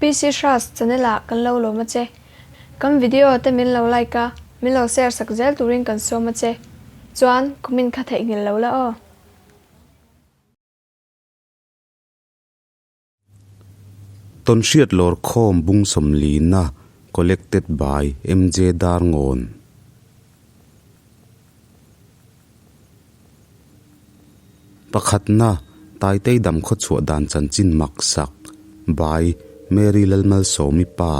PC Hras channel ah kan lo lawm a che. Kan video te min lo like a, min lo share sak zel turin kan sawm a che. Chuan comment kha theihnghilh lo la aw. Tawnhriat lawrkhawm bung sawmlina Collected by MJ Darngawn. Pakhatna, Taitei dam khawchhuah dan chanchin mak sak by Mary Lalmalsawmi pa.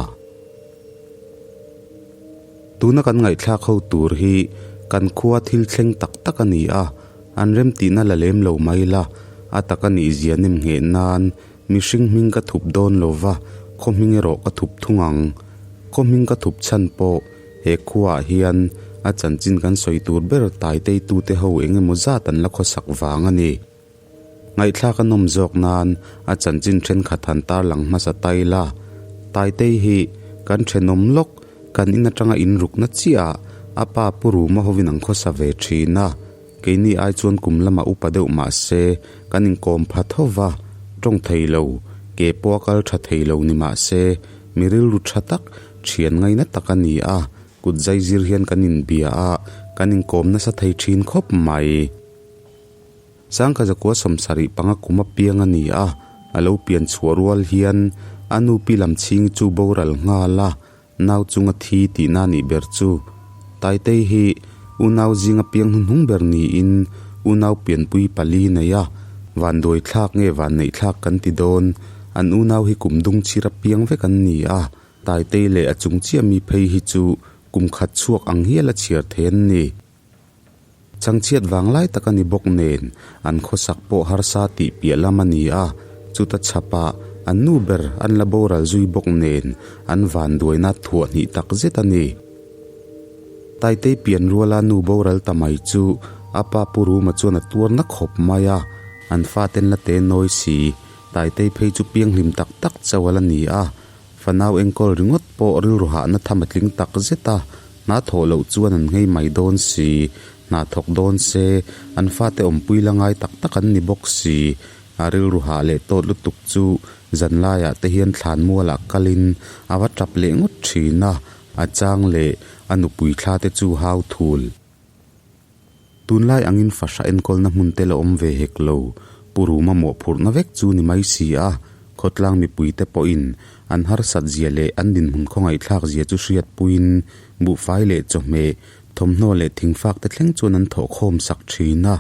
Tuna kan ngaihthlak ho tur hi kan khua thil thleng tak tak a ni a, an remtihna la lem lo mai la, a taka nihzia nem ngheh nan mihring hming ka thup dawn lo va, khaw hming erawh ka thup thung ang. Khaw hming ka thup chhan pawh he khuaah hian a chanchin kan sawi tur ber taiteitute ho eng emaw zat an la khawsak vang a ni. Ngaihthlak a nawm zawk nan a chanchin thenkhat han tarlang hmasa tai la. Taitei hi kan thenawm lawk, kan in atanga in rukna chiah ah a pa pu Ruma hovin an khawsa ve thin a. Keini ai chuan kum lamah upa deuh mah se kan inkawm pha tho va, tawng thei lo, ke pawh a kal tha thei lo ni mah se mi rilru tha tak, thian ngaina tak a ni a, kut zai zir hian kan inbia a, kan inkawm nasa thei thin khawp mai. Sangkha zakua sawmsarih panga kum a piang a ni a, a lo pian chhuah rual hian a nu pi lam chhing chu boral nghal a, nau chunga thi tihna a nih ber chu. Taitei hi unau zinga piang hnuhnung ber niin unau pianpui pali nei a, vanduai thlak nge vanneih thlak kan ti dawn, an unau hi kum dung chhir a piang vek an ni a, Taitei leh a chung chiah mi phei hi chu kum khat chhuak ang hial a chhiar thei an ni. Changchhiat vang lai tak a ni bawk nen, an khawsak pawh harsa tih piah lam a ni a, chuta chhapah an nu ber an la boral zui bawk nen an vanduaina thuah hnih tak zet a ni. Taitei pian ruala nu boral ta mai chu a pa Pu Ruma chuan a tuar na khawp mai a, an faten la te nawi si, Taitei phei chu pianghlim tak tak chauh a la ni a, Fanau enkawl ringawt pawh rilru hahna tham a tling tak zet a, hna thawh loh chuan an nghei mai dawn si, hna thawk dawn se, an fate awmpui la ngai tak tak an ni bawk si. A rilru hah leh tawt lutuk chu zanlaiah te hian thlan mualah kalin a va tap leh ngawt thin a, a chang leh a nupui thla te chu hau thul. Tunlai angin fahra enkawlna hmun te la awm ve hek lo, Pu Ruma mawhphurhna vek chu ni mai si a, khawtlang mipuite pawhin an harsat zia leh an dinhmun khawngaihthlak zia chu hriatpuiin buhfai leh chawhmeh, thawmhnaw leh thingfak te thleng chuan an thawhkhawm sak thin a,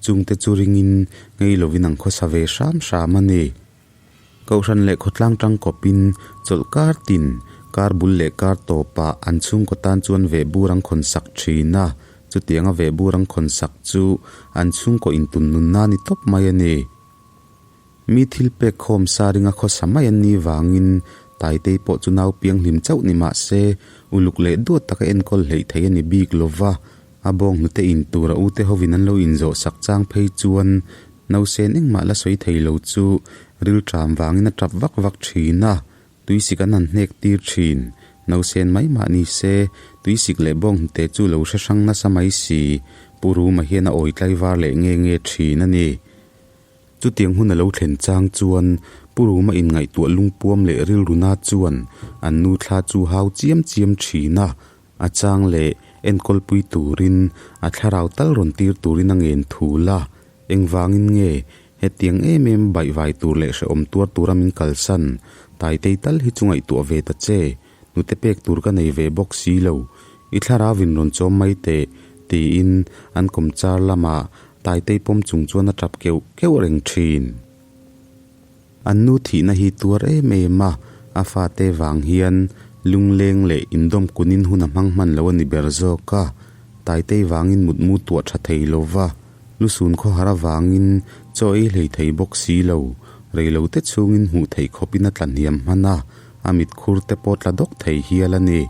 chungte chu ringin ngei lovin an khawsa ve hram hram a ni. Kohhran leh khawtlang tangkawpin chawlh kar tin, kar bul leh kar tawpah an chhungkaw tan chuan vehbur an khawn sak thin a, chutianga vehbur an khawn sak chu an chhungkaw intun nunna ni tawp mai a ni. Mi thil pek khawm sa ringa khawsa mai an nih vangin Taitei pawh chu nau pianghlim chauh ni mah se uluk leh duat taka enkawl hleih thei a ni bik lo va, A bawng hnute in tur a ute hovin an lo inzawh sak chang phei chuan nausen engmah la sawi thei lo chu rilṭam vangin a tap vak vak thin a, tuisik an han hnek tir thin. Nausen mai mah ni se, tuisik leh bawng hnute chu lo hre hrang nasa mai si, Pu Ruma hian a awi tlaivar leh nge nge thin a ni. Chutiang hun a lo thlen chang chuan Pu Ruma inngaihtuah lungpuam leh rilruna chuan an nu thla chu hau chiam chiam thin a, A chang leh enkawlpui turin a thlarau tal rawn tir turin a ngen thul a, engvangin nge hetiang em em baihvai tur leh hrehawm tuar tura min kalsan, Taitei tal hi chu ngaihtuah ve ta che, nute pek tur ka nei ve bawk si lo, i thlarau in rawn chawm mai teh, tiin an kawmchar lamah Taitei pawm chung chuan a tap keuh keuh reng thin. An nu thihna hi tuar em em a, a fate vang hian lungleng leh indawm kunin hun a hmang hman lo a ni ber zawk a, Taitei vangin mutmu tuah tha thei lo va, lusun khawhar avangin chaw ei hlei thei bawk si lo, reilote chhungin hmuh theih khawpin a tla hniam hman a, a mitkhur te pawh tla dawk thei hial a ni.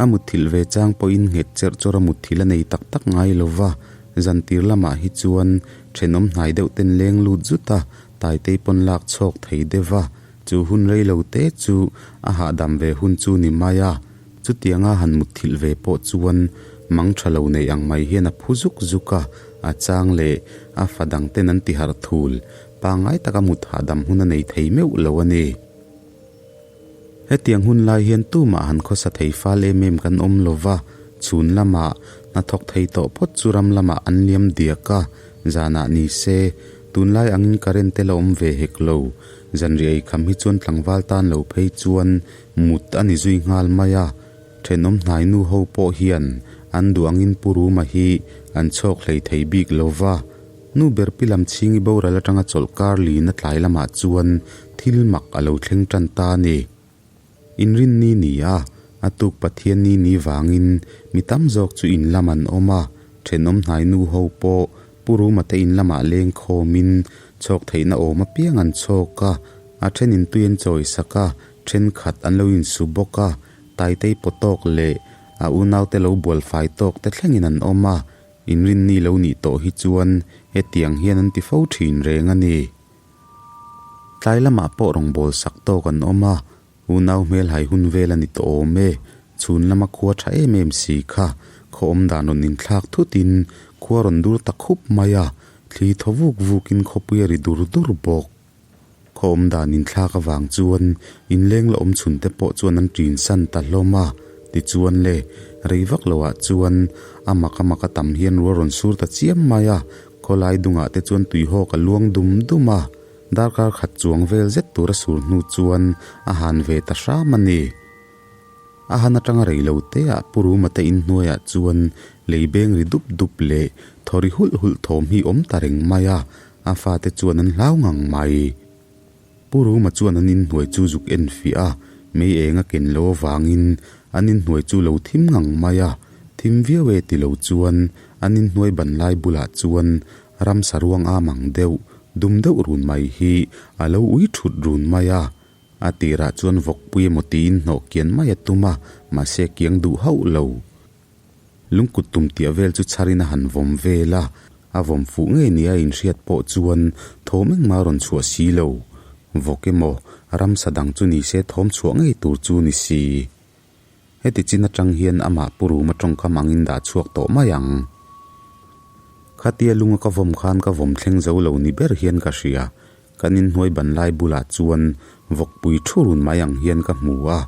A mutthilh ve chang pawhin nghet cherh chawr a mutthilh a nei tak tak ngai lo va, zantir lamah hi chuan thenawm hnai deuh ten leng lut zut a, Taitei pawn lak chhawk thei deuh va, chu hun rei lo te chu a hahdam ve hun chu ni mai a, chutianga han mutthilh ve pawh chuan mang tha lo nei ang mai hian a phu zuk zuk a, a chang leh a fa dang ten an ti harh thul, pangngai taka mut hahdam hun a nei thei meuh lo a ni. Hetiang hun lai hian tumah han khawsa thei fal em em kan awm lo va, chhun lamah hnathawk thei tawh phawt chu ram lamah an liam diak a, zanah ni se, tunlai angin current te la awm ve hek lo. Zanriah eikham hi chuan tlangval tan lo phei chuan mut a ni zui nghal mai a, thenawm hnai nu ho pawh hian an duh angin Pu Ruma hi an chhawk hlei thei bik lo va. Nu ber pi lam chhingi boral atanga chawlh kar lina tlai lamah chuan thil mak a lo thleng tan ta a ni. Inrinni ni a, a tuk Pathianni ni vangin mi tam zawk chu in lam an awm a, thenawm hnai nu ho pawh Pu Ruma te in lamah leng khawmin chhawk theihna awm apiang an chhawk a, a thenin tui an chawi sak a, thenkhat an lo insu bawk a, Taitei paw tawk leh a unaute lo bual fai tawk te thlengin an awm a, Inrinni lo nih tawh hi chuan hetiang hian an ti fo thin reng a ni. Tlai lamah pawh rawngbâwl sak tawk an awm a, unau hmel hai hun vel a ni tawh awm e. Chhun lama khua tha em em si kha, khaw awm dan rawn inthlak thutin khua rawn dur ta khup mai a, thli thaw vuk vukin khawpui a ri dur dur bawk. Khaw awm dan inthlak avang chuan inleng la awm chhun te pawh chuan an ṭin san ta hlawm a, tichuan le, rei vak loah chuan a mak a mak a tam hian rual rawn sur ta chiam mai a, khawlai dungah te chuan tuihawk a luang dum dum a, darkar khat chuang vel zet tur a sur hnu chuan a han ve ta hram a ni. A han atanga rei lo te ah Pu Ruma te inhnuaiah chuan lei beng ri dup dup leh thaw ri hulh hulh thawm hi awm ta reng mai a, a fate chuan an hlau ngang mai. Pu Ruma chuan an inhnuai chu zuk en fiah a, mei eng a ken lo avangin an inhnuai chu lo thim ngang mai a, thim viau e ti lo chuan an inhnuai ban lai bulah chuan ramsa ruang am ang deuh, dum deuh run mai hi a lo ui thut run mai a. A tirah chuan vawkpui emaw tiin hnawh kian mai a tum a, mahse kiang duh hauh lo. Lungkut tum tiah vel chu chharin a han vawm vel a, a vawm fuh ngei nia a inhriat pawh chuan thawm engmah a rawn chhuah si lo. Vawk emaw, ramsa dang chu ni se thawm chhuah ngei tur chu ni si. Heti chin atang hian amah Pu Ruma tawngkam angin dah chhuak tawh mai ang. Khatia lunga ka vawm khan ka vawm thleng zo lo ni ber hian ka hria. Kan inhnuai ban lai bulah chuan vawkpui thu run mai ang hian ka hmu a.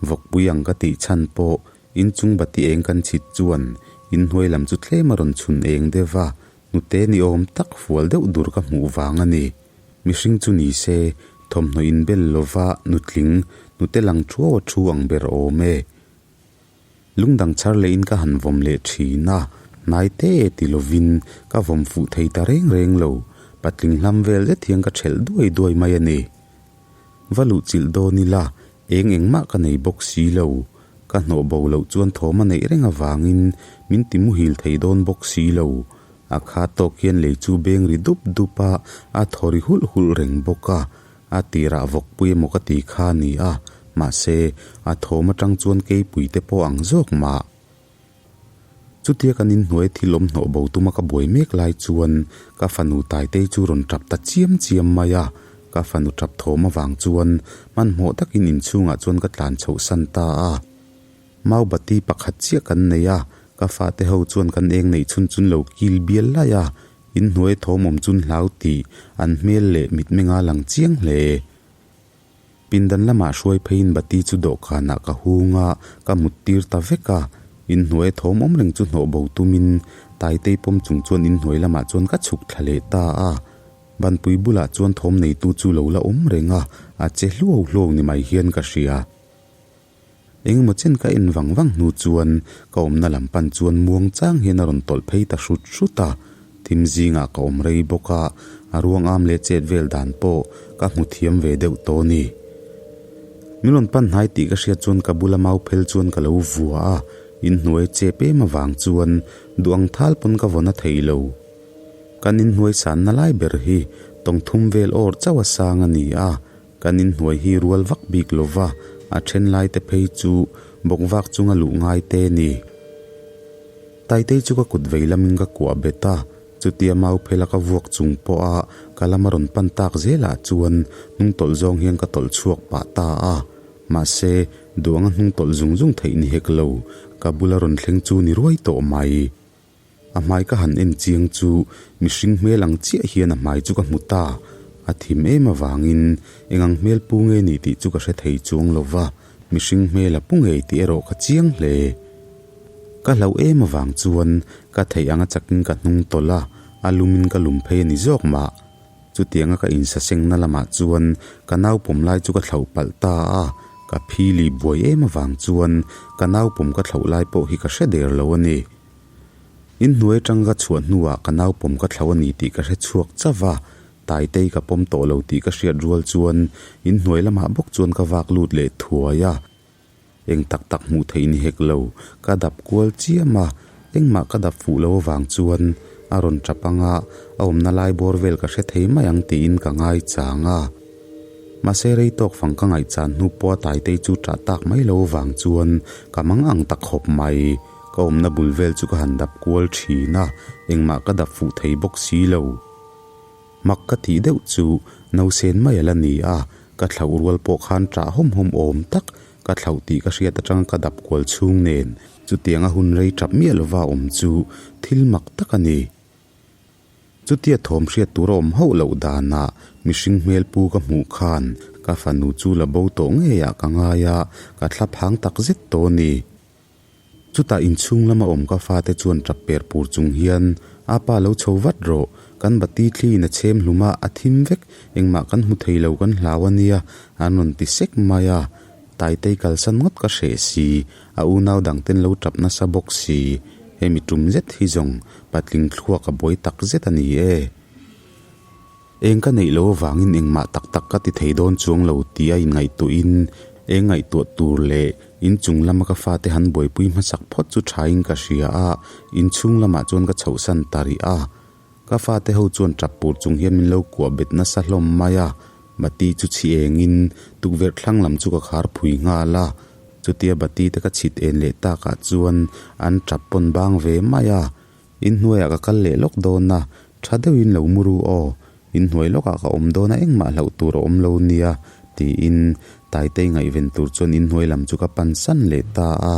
Vawkpui ang ka tih chhan pawh inchung bati eng kan chhit chuan inhnuai lam chu tlem a rawn chhun eng deuh va, hnute ni awm tak fual deuh dur ka hmuh vang a ni. Mihring chu ni se, thawmhnaw inbel lova nutling, hnute lang thuau a thu ang ber awm e. Lungdang chhar lehin ka han vawm leh thin a, hnai te e ti lovin ka vawm fuh thei ta reng reng lo, patling hlam vel zet hian ka thelh duai duai mai a ni. Va luh chilh dawn ila, eng engmah ka nei bawk si lo, ka hnawh bo loh chuan thawm a neih reng avangin min ti muhil thei dawn bawk si lo, a kha tawk hian lei chu beng ri dup dup a, a thaw ri hulh hulh reng bawk a, A tirah vawkpui emaw ka ti kha a ni a, mahse, a thawm atang chuan keipui te pawh ang zawk mah. Chutia kan inhnuai thil awm hnawh bo tuma ka buai mek lai chuan ka fanu Taitei chu rawn tap ta chiam chiam mai a, ka fanu tap thawm avang chuan hmanhmawh takin inchhungah chuan ka tlan chhoh san ta a. Maubati pakhat chiah kan nei a, ka fate ho chuan kan eng neih chhun chun lo kil bial lai a, Inhnuai thawm awm chun hlau tih an hmel leh mitmenga lang chiang hle. Pindan lamah hruai pheiin bati chu dawhkanah ka hung a, ka mut tir ta vek a. Inhnuai thawm awm reng chu hnawh bo tumin Taitei pawm chung chuan inhnuai lamah chuan ka chhuk thla leh ta a. Banpui bulah chuan thawm neitu chu lo la awm reng a, a che hluau hluau ni mai hian ka hria. Engemaw chen ka en vang vang hnu chuan ka awmna lam pan chuan muang chang hian a rawn tawlh phei ta hrut hrut a, thim zingah ka awm rei bawk a, a ruang am leh chet vel dan pawh ka hmu thiam ve deuh tawh a ni. Min rawn pan hnai tih ka hriat chuan ka bula mau phel chuan ka lo vua a, inhnuai chep em avang chuan duh ang thal pawn ka vawn a thei lo. Kan inhnuai sanna lai ber hi tawng thum vel awr chauh a sang a ni a, Kan inhnuai hi rual vak bik lo va, a then lai te phei chu bawk vak chunga luh ngai te ni. Taitei chu ka kut vei lamin ka kuah bet a, chutia mau phela ka vuak chung pawha ka lama rawn pan tak zelah chuan hnung tawlh zawng hian ka tawlh chhuak pah ta a. Mahse, duh anga hnung tawlh zung zung theih ni hek lo, ka bula rawn thleng chu ni ruai tawh mai. A hmai ka han en chiang chu mihring hmel ang chiah hian a hmai chu ka hmu ta. A thim em avangin eng ang hmel pu nge ni tih chu ka hre thei chuang lo va, mihring hmel a pu ngei tih erawh ka chiang hle. Ka hlauh em avang chuan ka theih anga chakin ka hnung tawlh a, a lumin ka lum phei a ni zawk mah. Chutianga ka insasengna lamah chuan ka naupawm lai chu ka thlauh palh ta a, ka phili buai em avang chuan ka naupawm ka thlauh lai pawh hi ka hre der lo a ni. Inhnuai atang ka chhuah hnuah ka naupawm ka thlauh a ni tih ka hre chhuak chauh a, Taitei ka pawm tawh lo tih ka hriat rual chuan inhnuai lamah bawk chuan ka vak lut leh thuai a. Eng tak tak hmuh theih ni hek lo, ka dap kual chiam a, engmah ka dap fuh lo avang chuan a rawn tap ang a, a awmna lai bawr vel ka hre thei mai ang tiin ka ngai chang a. Mahse rei tawk fang ka ngaihchan hnu pawha Taitei chu ṭah tak mai lo avang chuan ka mang ang ta khawp mai. Ka awmna bul vel chu ka han dap kual ṭhin a, engmah ka dap fuh thei bawk si lo. Mak ka tih deuh chu nausen mai a la ni a, ka thlauh rual pawh khan ṭah hawm hawm awm tak ka thlauh tih ka hriat aṭanga ka dap kual chhung nen chutianga hun rei ṭap miah lova awm chu thil mak tak a ni. Chutia thawm hriat tur a awm hauh loh danah mihring hmel pu ka hmuh khan ka fanu chu la bo tawh ngeiah ka ngai a, ka thla phang tak zet tawh a ni. Chutah inchhung lama awm ka fate chuan tap per pur chung hian, A pa lo chho vat rawh, kan bati thli in a chhem hlum a, a thim vek, engmah kan hmu thei lo kan hlau a nia, an rawn ti sek mai a. Taitei kalsan ngawt ka hreh si, a unau dangten lo tap nasa bawk si, hemi tum zet hi zawng patling thluak a buai tak zet a ni e. Eng ka neih loh avangin engmah tak tak ka ti thei dawn chuang lo tih a inngaihtuahin eng ngaihtuah tur leh inchung lama ka fate han buaipui hmasak phawt chu thain ka hria a, inchhung lamah chuan ka chhohsan ta rih a. Ka fate ho chuan tap pur chung hian min lo kuah bet nasa hlawm mai a, bati chu chhi engin tukverh thlang lam chu ka khar phui nghal a, chutia bati te ka chhit en leh takah chuan an tap pawn bang ve mai a. Inhnuaiah ka kal leh lawk dawn a, tha deuhin lo mu ru aw, inhnuai lawkah ka awm dawn a engmah hlauh tur a awm lo nia, tiin Taitei ngaihven tur chuan inhnuai lam chu ka pan san leh ta a.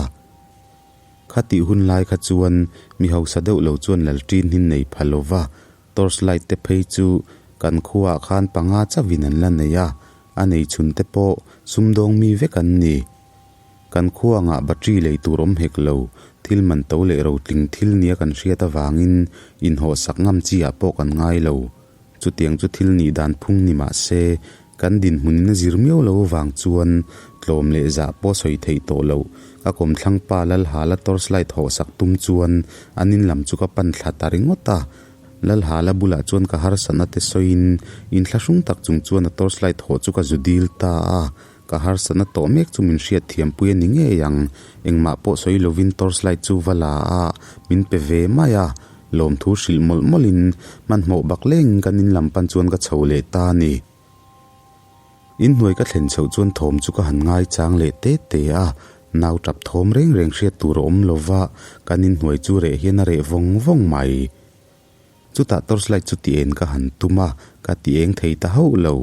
Khatih hun lai kha chuan mi hausa deuh lo chuan lalṭin hi nei pha lo va, torch light te phei chu kan khuaah khan panga chauhin an la nei a, a nei chhun te pawh sumdawng mi vek an ni. Kan khuangah battery lei tur awm hek lo, thil man to leh rotling thil nia kan hriat avangin inhawhsak ngam chi ah pawh kan ngai lo. Chutiang chu thil nih dan phung ni mah se, kan dinhmunin a zir miau lo avang chuan tlawm leh zah pawh sawi theih tawh loh. Ka kawmthlang pa Lalhala torchlight hawhsak tum chuan an in lam chu ka pan thla ta ringawt a. Lalhala bulah chuan ka harsatna te sawiin inthlahrung tak chung chuan a torchlight hawh chu ka zu dil ta a. Ka harsatna tawh mek chu min hriat thiampui a ni ngei ang. Engmah pawh sawi lovin torchlight chu va la a, min pe ve mai a. Lawmthu hrilh mawlh mawlhin hmanhmawh bak lengin kan in lam pan chuan ka chho leh ta a ni. Inhnuai ka thlen chhoh chuan thawm chu ka han ngaichang leh te te a, nau tap thawm reng reng hriat tur a awm lova, kan inhnuai chu reh hian a reh vawng vawng mai. Chutah torchlight chu ti eng ka han tum a, ka ti eng thei ta hauh lo.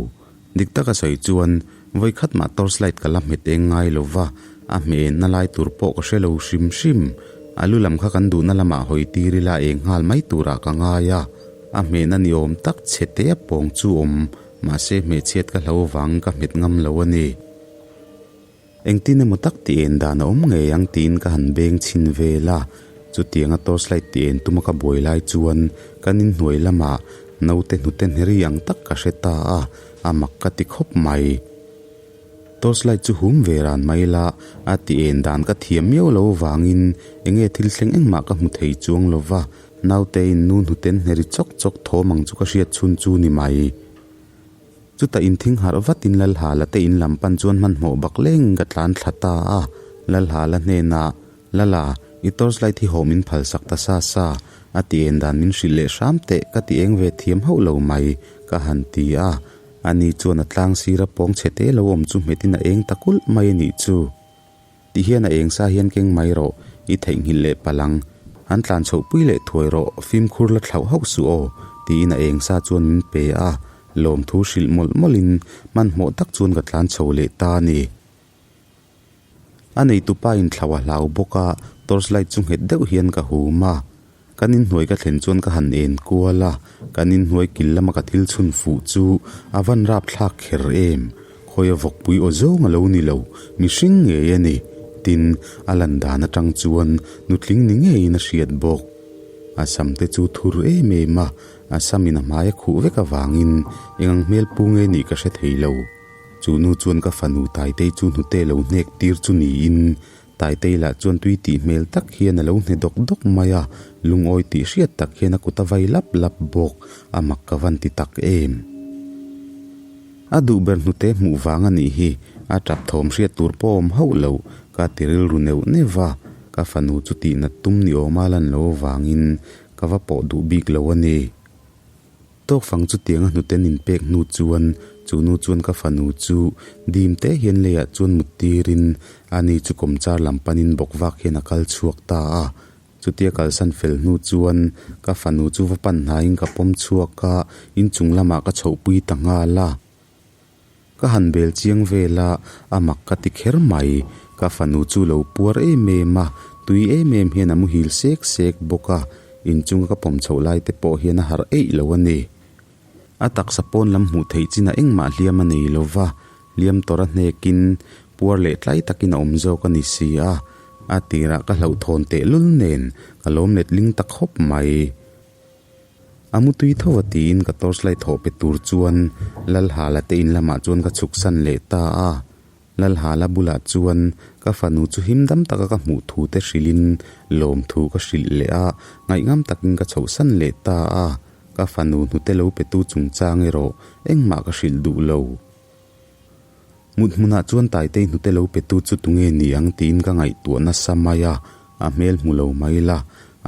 Dik taka sawi chuan vawikhat mah torchlight ka la hmet eng ngai lo va, a hmeh enna lai tur pawh ka hre lo hrim hrim. A lu lam kha kan duhna lamah hawi tir ila eng nghal mai turah ka ngai a, a hmehna ni awm tak chhe te a pawng chu awm, mahse hmehchhiat ka hlo vang ka hmet ngam lo a ni. Engtin emaw tak ti en dan a awm ngei ang tiin ka han beng chhin vel a, chutianga torchlight ti en tuma ka buai lai chuan kan inhnuai lamah naute hnute hneri ang tak ka hre ta a, a mak ka ti khawp mai. Torchlight chu hum ve ran mai la, a ti en dan ka thiam miau lo vangin enge thil thleng engmah ka hmu thei chuang lo va, naute in nu hnute hneri chawk chawk thawm ang chu ka hriat chhun chu ni mai. Chutah inthing harh vatin Lalhala te in lam pan chuan hmanhmawh bak leng ka tlan thla ta a, Lalhala hnenah, Lala, i torchlight hi hawh min phal sak ta sa sa, a ti en dan min hrilh leh hram teh ka ti eng ve thiam hauh lo mai, ka han ti a. Ani chuan a tlang sira pawng chhe te lo awm chu hmetin a eng ta kulh mai a nih chu. Ti hian a eng sa hian keng mai rawh, i theihnghilh leh palh ang. An tlan chhoh pui leh thuai rawh, fimkhur la thlauh hauh suh aw, tiin a eng sa chuan min pe a, lawmthu hrilh mawlh mawlhin hmanhmawh tak chuan ka tlan chho leh ta a ni. A neitupa in thlauh a hlau bawk a, torchlight chu nghet deuh hian ka hum a. Kan inhnuai ka thlen chuan ka han en kual a, kan inhnuai kil lama ka thil chhun fuh chu a van rapthlak kher em. Khawia vawkpui aw zawng a lo ni lo, mihring ngei a ni. Tin, a lan dan atang chuan nutling ni ngeiin a hriat bawk. A sam te chu thur em em a, a samin a hmai a khuh vek avangin eng ang hmel pu nge nih ka hre thei lo. Chu nu chuan ka fanu Taitei chu hnute lo hnek tir chu niin Taitei lah chuan tui tih hmel tak hian a lo hne dawk dawk mai a, lungawi tih hriat tak hian a kut a vai lap lap bawk, a mak ka van ti tak em. A duh ber hnute hmuh vang a nih hi, a tap thawm hriat tur pawh awm hauh lo, ka ti rilru neuh neuh va, ka fanu chu tih nat tum ni awma lan lo avangin ka va pawh duh bik lo a ni. Tawkfang chutianga hnuten inpek hnu chuan chu nu chuan ka fanu chu dim te hian leiah chuan mut tirin ani chu kawmchar lam panin bawk vak hian a kal chhuak ta a. Chutia kalsan fel hnu chuan ka fanu chu va pan hnaiin ka pawm chhuak a, inchung lamah ka chhohpui ta nghal a. Ka han bel chiang vel a, a mak ka ti kher mai. Ka fanu chu lo puar em em a, tui em em hian a muhil sek sek bawk a, inchunga ka pawm chhoh lai te pawh hian a harh eih lo a ni. A taksa pawn lam hmuh theih chinah engmah hliam a nei lo va, hliam tawrh a hnekin puar leh tlai takin a awm zawk a ni si a, a tirah ka hlauhthawn tehlul nen ka lawm letling ta khawp mai. A mutui tho a tiin ka torch light thawh pe tur chuan Lalhala te in lamah chuan ka chhuk san leh ta a. Lalhala bulah chuan ka fanu chu him dam taka ka hmuh thu te hrilhin lawm thu ka hrilh leh a, ngaihngam takin ka chhoh san leh ta a. Ka fanu hnute lo petu chungchang erawh engmah ka hrilh duh lo. Mut hmunah chuan Taitei hnute lo petu chu tunge ni ang tiin ka ngaihtuah nasa mai a, a hmel hmu lo mai la,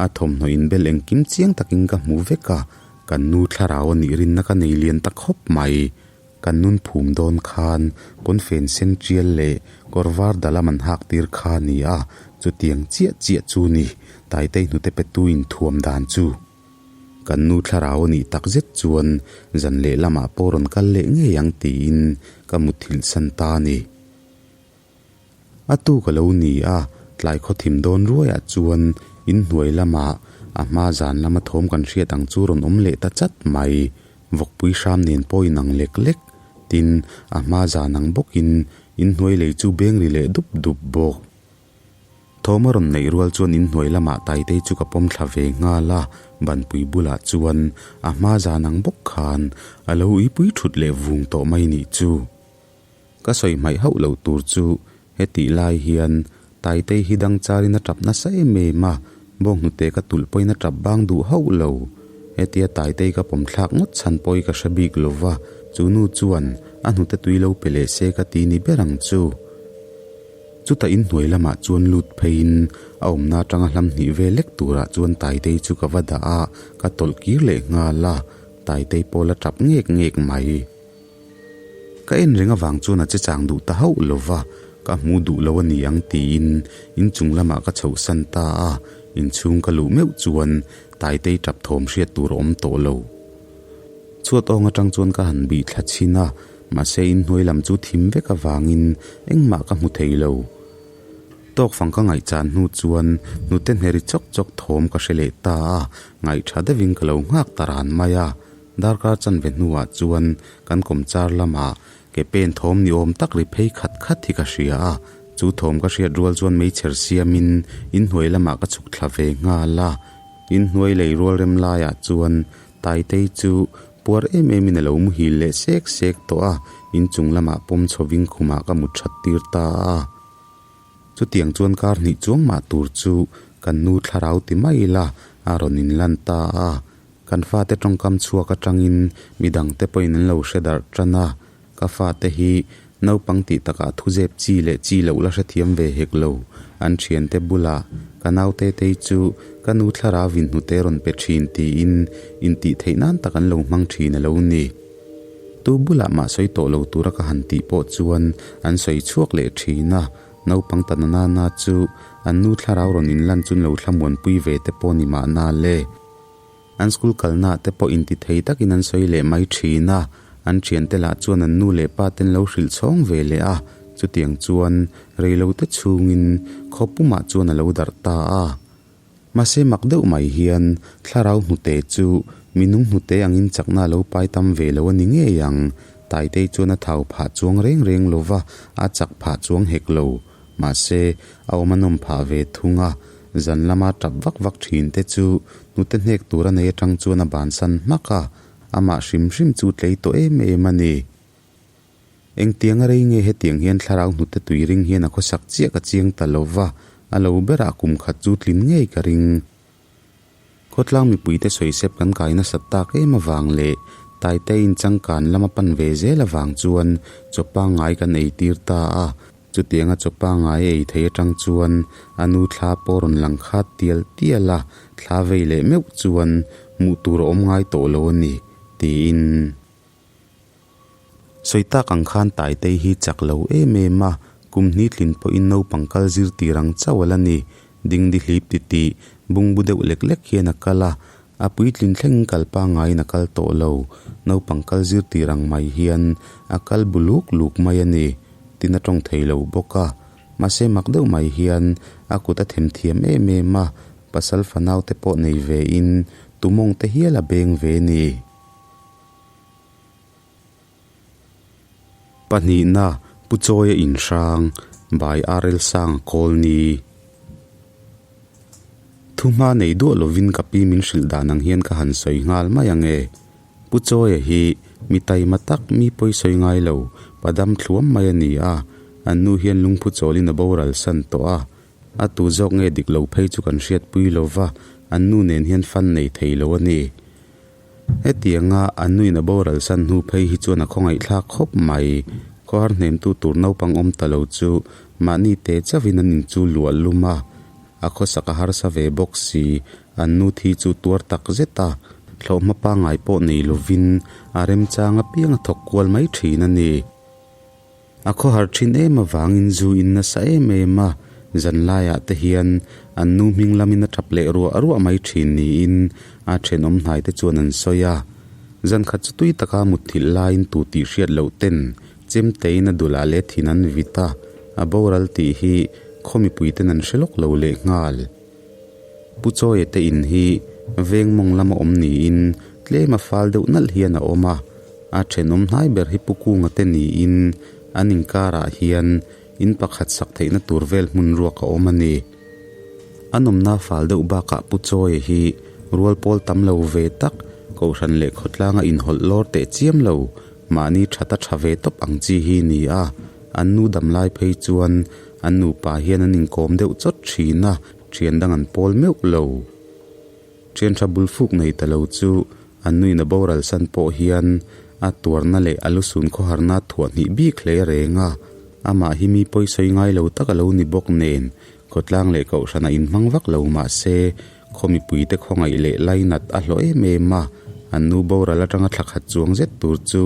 a thawmhnaw inbel engkim chiang takin ka hmu vek a, kan nu thlarau a nih rinna ka nei lian ta khawp mai. Kan nun phum dawn khan pawnfen sen tial leh kawr var dalam an hak tir kha a ni a, chutiang chiah chiah chu ni Taitei hnute petu inthuam dan chu. Kan nu thlarau a nih tak zet chuan zan leh lamah pawh rawn kal leh ngei ang tiin ka mutthilh san ta a ni. A tuk a lo ni a, tlai khaw thim dawn ruaiah chuan inhnuai lamah a hma zan lama thawm kan hriat ang chu rawn awm leh ta chat mai. Vawkpui hram nen pawh inang lek lek. Tin, a hma zan ang bawkin inhnuai lei chu beng ri leh dup dup bawk. Thawm a rawn neih rual chuan inhnuai lamah Taitei chu ka pawm thla ve nghal a, banpui bulah chuan a hma zan ang bawk khan a lo uipui thut leh vung tawh mai nih chu. Ka sawi hmaih hauh loh tur chu hetih lai hian Taitei hi dang charin a tap nasa em em a, bawnghnute ka tulh pawhin a tap bang duh hauh lo. Hetia Taitei ka pawm thlak ngawt chhan pawh hi ka hre bik lo va, chu nu chuan a hnute tui lo pe leh se ka ti ni ber ang chu. Chutah inhnuai lamah chuan lut pheiin a awmna atanga hlam hnih vel lek turah chuan Taitei chu ka va dah a, ka tawlh kir leh nghal a, Taitei pawh la tap ngek ngek mai. Ka en reng avang chuan a che chang duh ta hauh lo va, ka hmu duh lo a ni ang tiin inchung lamah ka chhohsan ta a, inchhung ka luh meuh chuan Taitei tap thawm hriat tur a awm tawh lo. Chhuat awng atang chuan ka han bih thla chhin a, mahse inhnuai lam chu thim vek avangin engmah ka hmu thei lo. Tawkfang ka ngaihchan hnu chuan hnute hneri chawk chawk thawm ka hre leh ta a, ngaihtha deuhin ka lo nghak ta ran mai a. Darkar chanve hnuah chuan kan kawmchar lamah ke pen thawm ni awm tak ri phei khat khat hi ka hria a, chu thawm ka hriat rual chuan meichher siamin inhnuai lamah ka chhuk thla ve nghal a. Inhnuai lei rual rem laiah chuan Taitei chu puar em emin a lo muhil leh sek sek tawh a, inchung lamah pawm chhovin khumah ka mut that tir ta a. Chutiang chuan kar hnih chuang mah tur chu kan nu thlarau ti mai ila a rawn inlan ta a. Kan fate tawngkam chhuak atangin midangte pawhin an lo hre darh tan a, Ka fate hi naupang tih takah thuzep chi leh chi loh la hrethiam ve hek lo. An thiante bulah ka naute tei chu ka nu thlarau in hnute rawn pe thin tiin intih theih nan tak an lo hmang thin a lo ni. Tu bulah mah sawi tawh lo tura ka han tih pawh chuan an sawi chhuak leh thin a, naupang ta na nana chu an nu thlarau rawn inlan chun lo thlamuanpui ve te pawh ni mahna le. An school kalnaah te pawh inti thei takin an sawi leh mai thin a, an thiante lah chuan an nu leh pa ten lo hrilh chhawng ve leh a, chutiang chuan reilote chhungin khaw pumah chuan a lo darh ta a. Mahse mak deuh mai hian thlarau hnute chu minung hnute angin chakna a lo pai tam ve lo a ni ngei ang. Taitei chuan a thau phah chuang reng reng lo va, a chak phah chuang hek lo. Mahse a awm a nawm phah ve thung a, zan lama tap vak vak thin te chu hnute hnek tur a nei atang chuan a bansan hmak a, amah hrim hrim chu tlei tawh em em a ni. Engtiang a rei nge hetiang hian thlarau hnute tui ring hian a khawsak chiah ka chiang ta lo va, a lo berah kum khat chu tlin ngei ka ring. Khawtlang mipuite sawisep kan kai nasat tak em avang leh Taite in changkan lama pan ve zel avang chuan chaw pangngai kan ei tir ta a, chutianga chaw pangngai ei thei atang chuan a nu thla pawh rawn lang khat tial tial a, thla vei leh meuh chuan hmuh tur a awm ngai tawh lo a ni, tiin. Sawi tak ang khan Taitei hi chak lo em em a, kum hnih tlin pawhin naupang kal zir tir ang chauh a la ni. Dingdi hlip titih, bungbu deuh lek lek hian a kal a, a puitlin thlengin kal pangaiin a kal tawh lo. Naupang kal zir tir ang mai hian a kal bu luk luk mai a ni. Tin a tawng thei lo bawk a. Mahse mak deuh mai hian a kut a themthiam em em a, pasal fanau te pawh nei ve in tumawng te hial a beng ve ni. Pahnihna, Pu Chawia inhrang, by RL Sanga Kawlni. Thu hma nei duah lovin ka pi min hrilh dan ang hian ka han sawi nghal mai ang e. Pu Chawia hi mi taima tak mi pawi sawi ngai lo, padam thluam mai a ni a, an nu hian lungphu chawlin a boral san tawh a, A tu zawk nge dik lo phei chu kan hriatpui lo va, an nu nen hian fan nei thei lo a ni. Hetianga an nuin a boral san hnu phei hi chuan a khawngaihthlak khawp mai. Khawhar hnemtu tur naupang awm ta lo chu mahni te chauhin an inchu luah lum a, a khawsak a harsa ve bawk si, an nu thi chu tuar tak zet a, thlawhhma pangngai pawh nei lovin a remchang apiang a thawk kual mai thin a ni. A khawhar thin em avangin zu in nasa em em a, zanlaiah te hian an nu hming lamin a tap leh ruah ruah mai thin niin a thenawm hnai te chuan an sawi a. Zan khat chu tui taka mutthilh laiin tu tih hriat loh ten chemtein a dulah leh thin an vit a, a boral tih hi khaw mipui ten an hre lawk lo leh nghal. Pu Chawia te in hi veng mawng lama awm niin tlem a fal deuh nalh hian a awm a, a thenawm hnai ber hi Pu Kunga te niin an inkarah hian in pakhat sak theihna tur vel hmun ruak a awm a ni. A nawmna fal deuh bakah Pu Chawia hi rual pawl tam lo ve tak, Kohhran leh khawtlanga inhawlh lawr teh chiam lo, mahni that a tha ve tawp ang chi hi ni a, an nu dam lai phei chuan An nupa hian an inkawm deuh chawt thin a, thian dang an pawl meuh lo. Thian tha bul fuk nei ta lo chu an nuin a boral san pawh hian a tuarna leh a lusun khawharna thuah hnih bik hle reng a. Amah hi mi pawi sawi ngai lo tak a lo ni bawk nen, khawtlang leh kohhran a inhmang vak lo mah se, khaw mipuite khawngaih leh lainat a hlawh em em a. An nu boral atanga thla khat chuang zet tur chu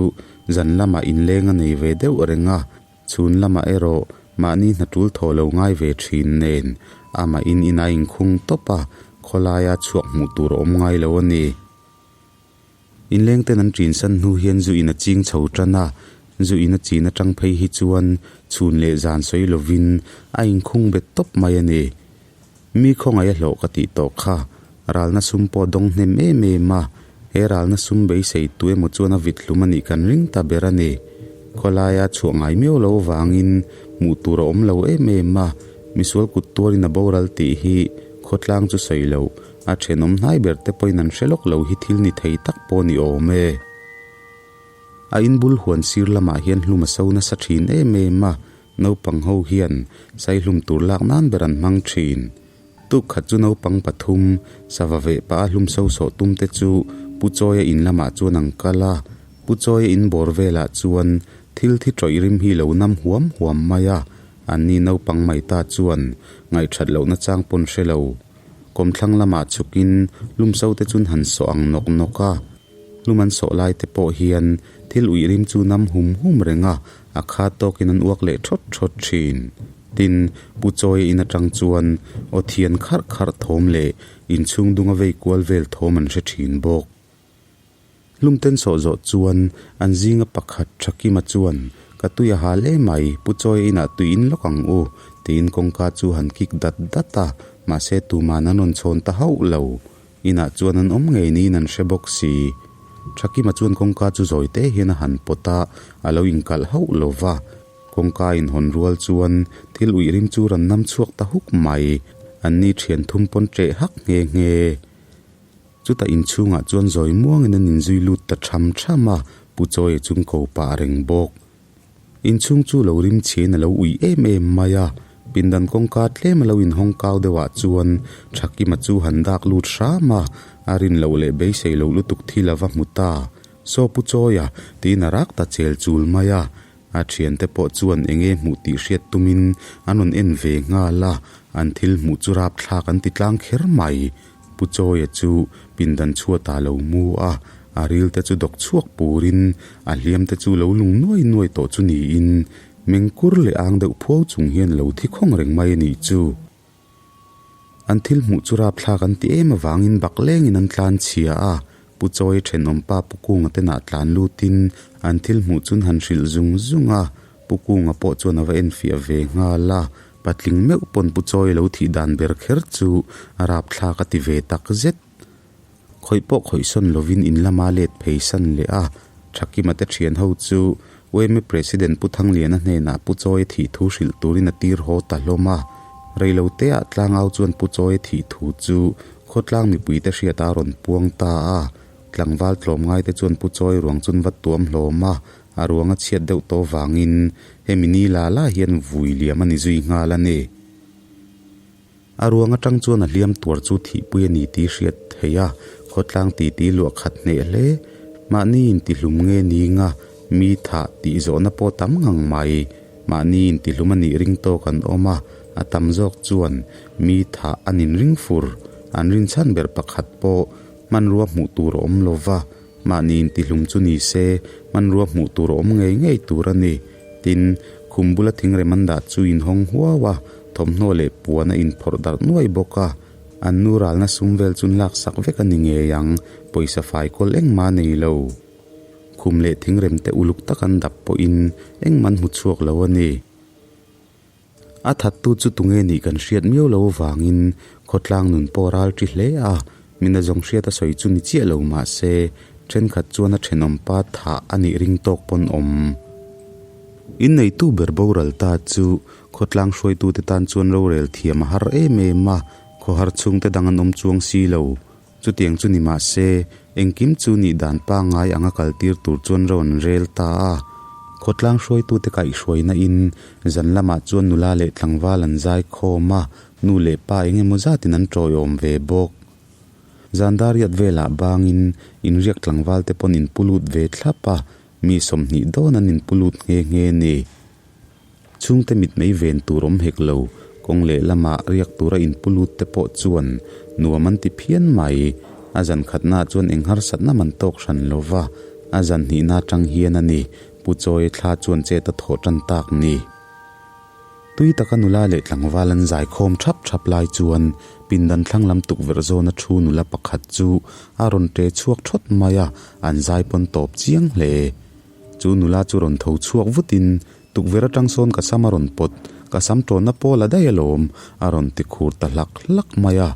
zan lamah inleng a nei ve deuh reng a. Chhun lamah erawh mahni hna tul thaw lo ngai ve thin nen amah in in a inkhung tawp a, khawlaia chhuak hmuh tur a awm ngai lo a ni. Inleng ten an ṭin san hnu hian zu in a ching chho tan a, zu in a chin atang phei hi chuan chhun leh zan sawi lovin a inkhung bet tawp mai a ni. Mi khawngaih a hlawh ka tih tawh kha, ralna sum pawh dawng hnem em em a, he ralna sum beisei tu emaw chuan a vit hlum a nih kan ring ta ber a ni. Khawlaia chhuah ngai miau lo vangin hmuh tur a awm lo em em a, misual kut tuarin a boral tih hi khawtlang chu sawi loh, a thenawm hnai ber te pawhin an hre lawk lo hi thil ni thei tak pawh ni awm e. A inbul huan sir lamah hian hlum a so nasa thin em em a, Naupang ho hian saihlum tur lak nan ber an hmang thin. Tuk khat chu naupang pathum, sava veh pah a hlum so sawh tum te chu Pu Chawia in lamah chuan an kal a. Pu Chawia in bawr velah chuan thil thi tawih rim hi lo nam huam huam mai a, anni naupang mai ta chuan ngaihthat lohna chang pawn hre lo. Kawmthlang lamah chhukin hlum so te chun han sawh ang nawk nawk a. Hlum an sawh lai te pawh hian thil uih rim chu nam hum hum reng a, a khat tawkin an uak leh thawt thawt thin. Tin, Pu Chawia in atang chuan aw thian kharh kharh thawm leh inchhung dunga vei kual vel thawm an hre thin bawk. Hlum ten sawh zawh chuan an zinga pakhat Thakima chuan, Ka tui a hal em mai, Pu Chawia inah tui in lawk ang u, tiin kawngka chu han kik dat dat a. Mahse tuman an rawn chhawn ta hauh lo. Inah chuan an awm ngei niin an hre bawk si. Thakima chuan kawngka chu zawi te hian a han pawt a, a lo inkalh hauh lo va. Kawngka inhawn rual chuan thil uih rim chu rawn nam chhuak ta huk mai. Anni thian thum pawn ṭeh hak nghe nghe. Chutah inchhungah chuan zawi muangin an inzui lut ta ṭham ṭham a, Pu Chawia chung ko pah reng bawk. Inchhung chu lo rim chhiain a lo ui em em mai a, pindan kawngka tlem a lo inhawng kau deuhah chuan Thakima chu han dak lut hram a, a rin loh leh beisei loh lutuk thil a va hmu ta. Saw Pu Chawia, tiin a rak ta chel chul mai a. A thiante pawh chuan eng nge hmuh tih hriat tumin an rawn en ve nghal a, an thil hmuh chu rapthlak an ti tlang kher mai. Pu Chawia chu pindan chhuatah a lo mu a, a ril te chu dawk chhuak purin a hliam te chu lo lung nuai nuai tawh chu niin mengkur leh ang deuh phuau chung hian a lo thi khawng reng mai a nih chu. An thil hmuh chu rapthlak an ti em avangin bak lengin an tlan chhia a, Pu Chawia thenawmpa Pu Kunga te nah tlan lutin an thil hmuh chun han hrilh zung zung a, Pu Kunga pawh chuan a va enfiah ve nghal a, patling meuh pawn Pu Chawia lo thih dan ber kher chu a rapthlak a ti ve tak zet. Khawih pawh khawih sawn lovin in lama let phei san leh a, Thakima te thian ho chu UMA President Pu Thangliana hnenah Pu Chawia thih thu hrilh turin a tir haw ta hlawm a. Reiloteah tlangau chuan Pu Chawia thih thu chu khawtlang mipuite hriat a rawn puang ta a. Tlangval tlawmngaite chuan Pu Chawi ruang chun va tuam hlawm a, a ruang a chhiat deuh tawh vangin hemi ni la la hian vui liam a ni zui nghal a ni. A ruang atang chuan a hliam tuar chu thihpui a ni tih hriat theih a, khawtlang titi luah khat hneh hle. Mahni intihlum nge ninga mi thah tih zawhna pawh tam ngang mai. Mahni intihlum a nih ring tawk an awm a, a tam zawk chuan mi thah an inring fur. An rinchhan ber pakhat pawh hmanrua hmuh tur a awm lo va, mahni intihlum chu ni se hmanrua hmuh tur a awm ngei ngei tur a ni. Tin, khum bula thingrem an dah chu inhawng huau a, thawmhnaw leh puan a inphawrh darh nuai bawk a. An nu ralna sum vel chu laksak vek a ni ngei ang, pawisa fai kawl engmah a nei lo. Khum leh thingrem te uluk tak an dap pawhin engmah an hmu chhuak lo a ni. A thattu chu tunge nih kan hriat miau lo avangin khawtlang nun pawh a ral ṭi hle a, mina zawng hriat a sawi chu ni chiah lo mah se thenkhat chuan a thenawm pa thah a nih ring tawk pawn awm. Inneitu ber boral ta chu khawtlang hruaitute tan chuan rorel thiam a har em em a, khawhar chhungte dang an awm chuang si lo. Chutiang chu ni mah se, engkim chu nih dan pangngai anga kaltir tur chuan ro an rel ta a. Khawtlang hruaitute kaihhruaina in zan lamah chuan nula leh tlangval an zai khawm a, nu leh pa eng emaw zatin an tawiawm ve bawk. Zan dariat velah bangin inriak tlangval te pawn inpu lut ve thlap a, mi 20 dawn an inpu lut nghe nghe ni. Chhungte mitmei ven tur awm hek lo, kawng leh lama riak tura inpu lut te pawh chuan nuam an ti phian mai. A zan khatnaah chuan eng harsatna man tawk hran lo va, a zan hnihna atang hian a ni, Pu Chawi thla chuan chet a thawh tan tak ni. Tui taka nula leh tlangval an zai khawm thap thap lai chuan pindan thlang lam tukverh zawna thu nula pakhat chu a rawn ṭe chhuak thawt mai a, an zai pawn tawp chiang hle. Chu nula chu rawn tho chhuak vutin Tukverh atang sawn ka sam a rawn pawt, ka sam tawnna pawl a daih alawm, a rawn ti khur ta hlak hlak mai a.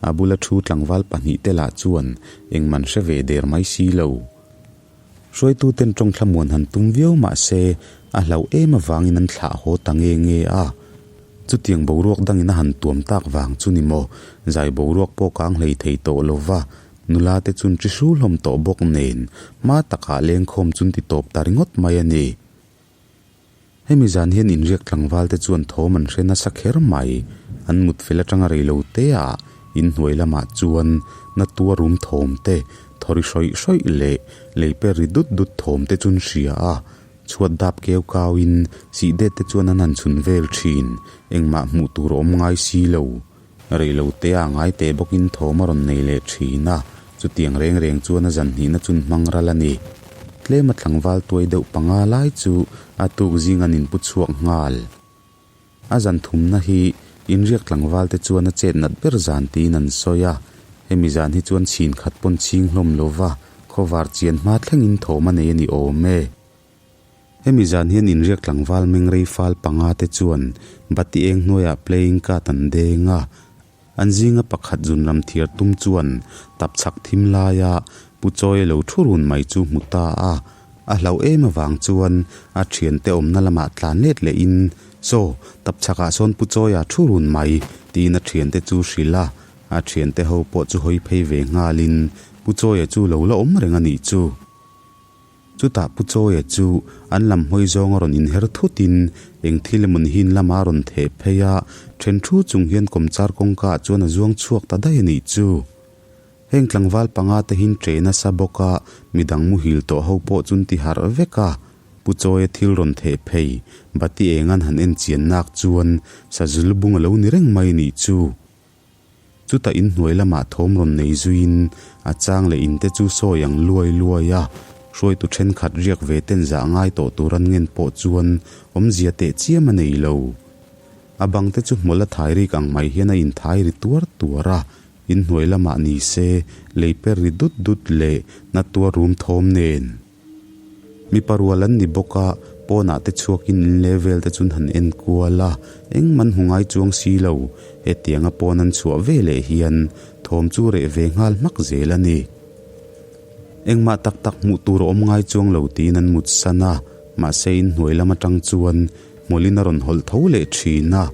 A bula thu tlangval pahnihte lah chuan engman hre ve der mai si lo. Hruaituten tawng thlamuan han tum viau mah se a hlauh em avangin an thlah haw ta nge nge a. Chutiang boruak dangin a han tuam tak vang chu ni maw, zai boruak pawh kang hlei thei tawh lo va, nula te chun ṭi hru hlawm tawh bawk nen hma takah lengkhawm chun ti tawp ta ringawt mai a ni. Hemi zan hian inriak tlangval te chuan thawm an hre nasa kher mai. An mut fel atanga rei lo te ah inhnuai lamah chuan na tua rum thawm te, thawri hrawih hrawih leh lei per ri dut dut thawm te chu an hria a. Chhuat dap keu kau in sih det te chuan an han chhun vel thin. Engmah hmuh tur a awm ngai si lo. Rei lo te ah ngai teh bawkin thawm a rawn nei leh thin a, chutiang reng reng chuan a zan hnihna chun hmang ral a ni. Tlema tlangval tuai deuh panga lai chu a tuk zing an inpu chhuak nghal. A zan thumna hi inriak tlangval te chuan a chet nat ber zan tiin an sawi a, hemi zan hi chuan chhin khat pawn chhing hlawm lova khawvar chian hma thlengin thawm a nei a ni awm e. Hemi zan hian inriak tlangval meng rei fal panga te chuan bati eng hnuaiah playing card an deng a. An zinga pakhat zunram thiar tum chuan tapchhak thim laia Pu Chawia lo thu run mai chu hmu ta a. A hlauh em avang chuan a thiante awmna lamah tlan let lehin, Saw, tapchhakah sawn Pu Chawia thu run mai, tiin a thiante chu hrilh a. A thiante ho pawh chu hawi phei ve nghalin Pu Chawia chu lo la awm reng a nih chu. Chutah Pu Chawia chu an lam hawi zawng a rawn inher thutin eng thil emaw ni hin lama a rawn theh phei a, then thu chung hian kawmchar kawngka ah chuan a zuang chhuak ta daih a nih chu. Heng tlangval panga te hin ṭe nasa bawk a, midang muhil tawh ho pawh chun ti harh vek a. Pu Chawia thil rawn theh phei, bati eng an han en chian nak chuan sazu lubung a lo ni reng mai a nih chu. Chutah inhnuai lamah thawm rawn nei zuiin a chang leh inte chu sawi ang luai luai a, hruaitu thenkhat riak ve ten zah ngai tawh tur an ngen pawh chuan awmzia teh chiam a nei lo. A bang te chu hmawlh a thai rik ang mai hian a inthai ri tuar tuar a, inhnuai lamah ni se lei per ri dut dut leh na tuar rum thawm nen. Mipa rual an ni bawk a, pawnah te chhuakin in leh vel te chun han en kual a, engman hmu ngai chuang si lo. Hetianga pawn an chhuah ve leh hian thawm chu reh ve nghal hmak zel a ni. Engmah tak tak hmuh tur a awm ngai chuang lo tiin an mut san a, mahse in hnuai lam atang chuan hmawlhin a rawn hawlh tho leh thin a,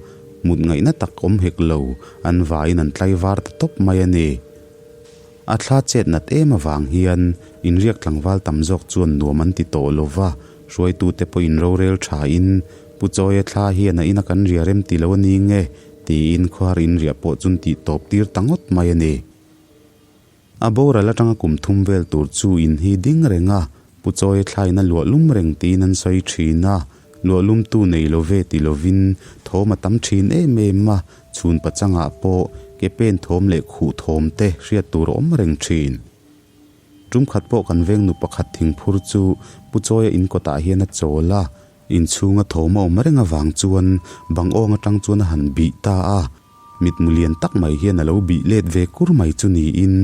mut ngaihna tak awm hek lo, an vaiin an tlaivar ta tawp mai a ni. A thla chet nat em avang hian inriak tlangval tam zawk chuan nuam an ti tawh lo va, hruaitute pawhin rorel thain, Pu Chawia thla hian a ina kan ria rem ti lo a ni nge? tiin khuar inriah pawh chun tih tawp tir ta ngawt mai a ni. A boral atanga kum thum vel tur chu in hi ding reng a, Pu Chawia thla in a luah lum reng tiin an sawi thin a, luah lumtu nei lo ve ti lovin thawm a tam thin em em a, Chhun pachangah pawh ke pen thawm leh khuh thawm te hriat tur a awm reng thin. Tum khat pawh kan veng nu pakhat thingphur chu Pu Chawia in kawtah hian a chawl a, inchhunga thawm a awm reng avang chuan bang awng atang chuan a han bih ta a, mitmu lian tak mai hian a lo bih let ve kur mai chu niin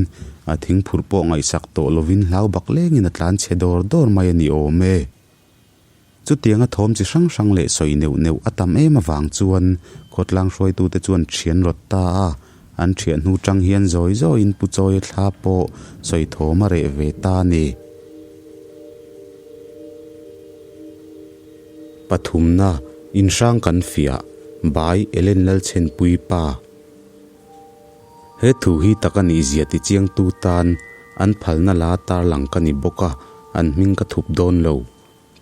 a thingphurh pawh ngaihsak tawh lovin hlau bak lengin a tlan chhe dawr dawr mai a ni awm e. Chutianga thawm chi hrang hrang leh sawi neuh neuh a tam em avang chuan khawtlang hruaitute chuan thian rawt ta a, an thiah hnu tang hian zawi zawiin Pu Chawia thla pawh sawi thawm a reh ve ta a ni. Pathumna, Inhrang kan fiah, Bai Ellen Lalchhenpui pa. He thu hi tak a nih zia ti chiangtu tan an phalna la tarlang ka ni bawk a, an hming ka thup dawn lo.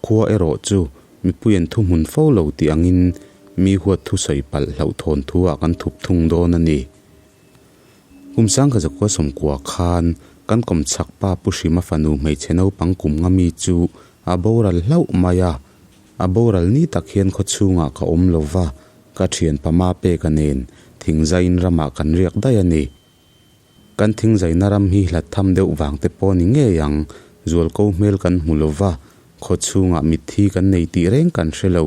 Khua erawh chu mipui an thuhmun fo lo tih angin mi huat thusawi palh hlauhthawn thu ah kan thup thung dawn a ni. Kum sangkha zakua sawmkua khan kan kawmchhak pa Pu Hrima fanu hmeichhe naupang kum nga mi chu a boral hlauh mai a, a boral ni tak hian khawchhungah ka awm lo va, Ka thianpa Mapeka nen thingzaiin ramah kan riak daih a ni. Kan thingzaina ram hi hlat tham deuh vang te pawh ni ngei ang, zualko hmel kan hmu lo va, khaw chhungah mitthi kan nei tih reng kan hre lo.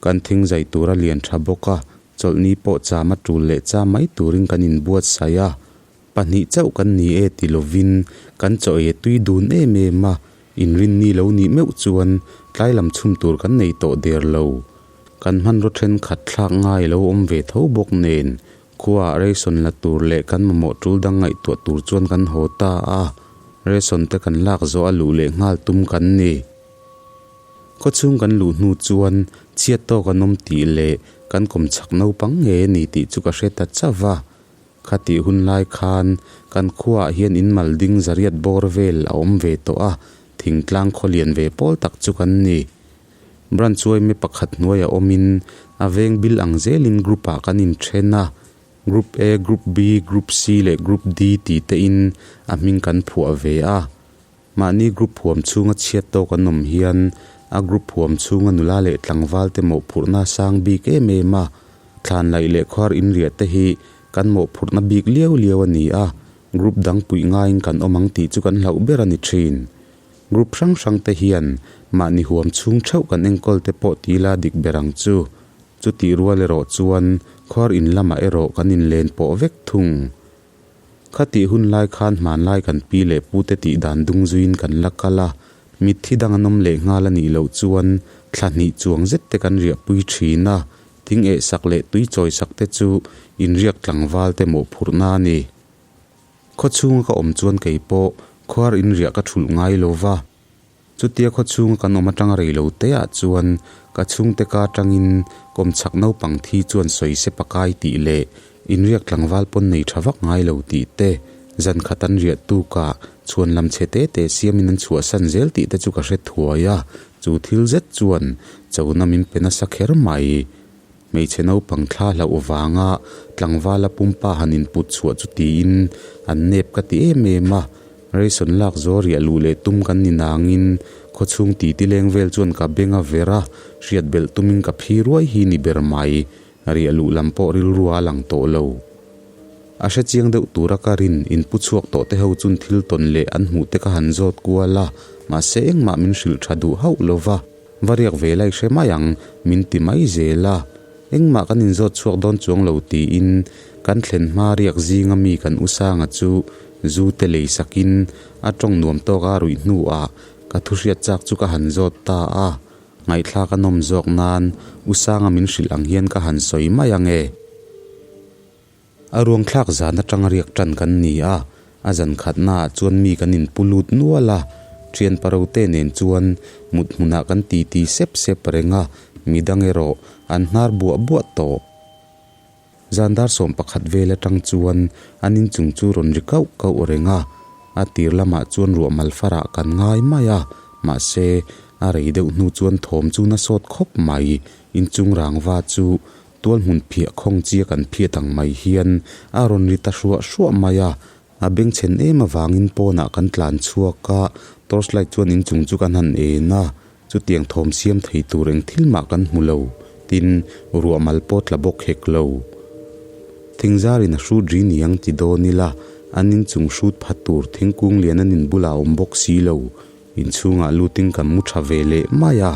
Kan thingzai tur a lian tha bawk a, chawlhni pawh cham a tul leh cham mai turin kan inbuatsaih a. Pahnih chauh kan ni e ti lovin kan chaw ei a tui dun em em a, inrinni lo nih meuh chuan tlai lam chhum tur kan nei tawh der lo. Kan hmanraw thenkhat thlak ngai lo awm ve tho bawk nen khuaah ration la tur leh kan mamawh tul dang ngaihtuah tur chuan kan haw ta a, ration te kan lak zawh a luh leh nghal tum kan ni. Khawchhung kan luh hnu chuan chhiat tawk an awm tih leh kan kawmchhak naupang ngei a ni tih chu ka hre ta chauh va. Khatih hun lai khan kan khuaah hian in mal ding zariat bawr vel a awm ve tawh a, thingtlang khaw lian ve pawl tak chu kan ni. Branch uaime pakhat hnuaiah awmin a veng bil ang zelin group ah kan inthen a, Group A, Group B, Group C leh Group D ti te in a hming kan phuah ve a. Mahni group huam chhunga chhiat tawk an awm hian a group huam chhunga nula leh tlangval te mawhphurhna a sang bik em em a, thlan laih leh khuar inriah te hi kan mawhphurhna bik liau liau a ni a, group dang puih ngaiin kan awm ang tih chu kan hlauh ber a ni thin. Group hrang hrang te hian mahni huam chhung theuh kan enkawl te pawh ti ila dik ber ang chu. Chutih rual erawh chuan khuar in lamah erawh kan inlen pawh vek thung. Khatih hun lai khan hmanlai kan pi leh pu te tih dan dung zuiin kan la kal a, mitthi dang an awm leh nghal a nih loh chuan thla hnih chuang zet te kan riahpui thin a. Thing eh sak leh tui chawi sak te chu inriak tlangval te mawhphurhna a ni. Khaw chhunga ka awm chuan kei pawh khuar inriah ka thulh ngai lo va. Chutia khaw chhunga kan awm atanga rei lo te ah chuan ka chhungte ka atangin kawmchhak naupang thi chuan sawi se pakai tih leh inriak tlangval pawn nei tha vak ngai lo tih te, zan khat an riah tukah chhuan lam chhe te te siamin an chhuahsan zel tih te chu ka hre thuai a, chu thil zet chuan chona min pe nasa kher mai. Hmeichhe naupang thla hlauh vanga tlangvala pumpa han input chhuah chu tiin an nep ka ti em em a, ration lak zaw riah luh leh tum kan ni nangin khawchhung titi leng vel chuan ka beng a ver a, hriat belh tumin ka phi ruai hi ni ber mai, riah luh lam pawh rilru a lang tawh lo. A hre chiang deuh tura ka rin inpu chhuak tawh te ho chun thil tawn leh an hmuh te ka han zawt kual a, mahse engmah min hrilh tha duh hauh lo va. Va riak ve lai hre mai ang, min ti mai zel a. Engmah kan inzawt chhuak dawn chuang lo tiin kan thlen hma riak zinga mi kan u Sanga chu zu te lei sakin a tawng nuam tawk a ruih hnuah ka thu hriat chak chu ka han zawt ta a. Ngaihthlak a nawm zawk nan u Sanga min hrilh ang hian ka han sawi mai ang e. A ruangthlak zan atanga riak tan kan ni a, a zan khatnaah chuan mi kan inpu lut nual a, thian parote nen chuan mut hmunah kan titi sep sep reng a, midang erawh an hnar buah buah tawh. Zan dar 11 vel atang chuan an inchung chu rawn ri kauh kauh reng a, a tir lamah chuan ruah mal farah kan ngai mai a, mahse a rei deuh hnu chuan thawm chu na sawt khawp mai, inchung rangva chu Tual hmun phiah khawng chia kan phiat ang mai hian a rawn ri ta hruah hruah mai a, a bengchhen em avangin pawnah kan tlan chhuak a, torchlight chuan inchung chu kan han en a, chutiang thawm siam thei tur eng thil mah kan hmu lo, tin, ruah mal pawh tla bawk hek lo. Thingzarin a hrut ri niang ti dawn ila, an inchung hrut pha tur thingkung lian an inbulah a awm bawk si lo, inchhungah lutin kan mu tha ve leh mai a.